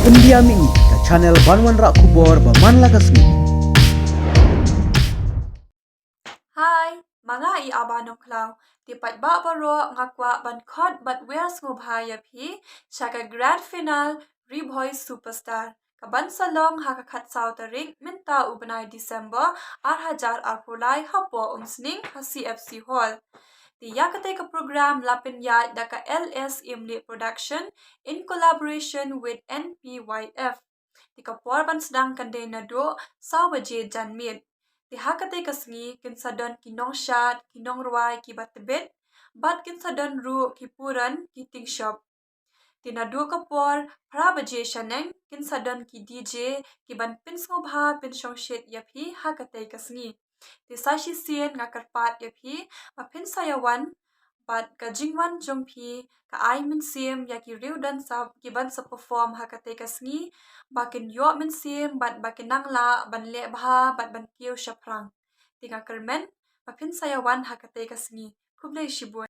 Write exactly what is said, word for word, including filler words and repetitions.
India Mini, ka channel ban wanrah khubor ba man la ka sngi. Hi, ma nga i Aba Nongkhlaw. Te paidbah baroh, nga kwah ban khot bad wer sngewbha ïa phi sha ka grand final Ri Bhoi Superstar, ka ban sa long ha ka khatsaw tarik mynta u bnai December ar hajar arphew lai hapoh Umsning ha C F C Hall. Te ïa katei ka program la pynïaid da ka L S Imli Production in collaboration with N P Y F. Te ka por ban sdang kan dei naduh saw baje janmiet. Te ha katei ka sngi kin sa don ki nongshad, ki nongrwai kiba tbit, bad kin sa don ruh ki puran, ki tingshop. Te naduh ka por phra baje shaneng kin sa don ki D J ki ban pynsngewbha pynshongshit ïa phi ha katei ka sngi. Te sa shisien nga kyrpad ïa phi ba phin sa ïa wan, bad ka jingwan jong phi ka ai mynsiem ïa ki riew dance ki ban sa perform ha katei ka sngi, ba kin ïoh mynsiem bad ba kin nang lah ban leh bha bad ban kiew shaphrang. Te nga kyrmen ba phin sa ïa wan ha katei ka sngi. Khublei shibun.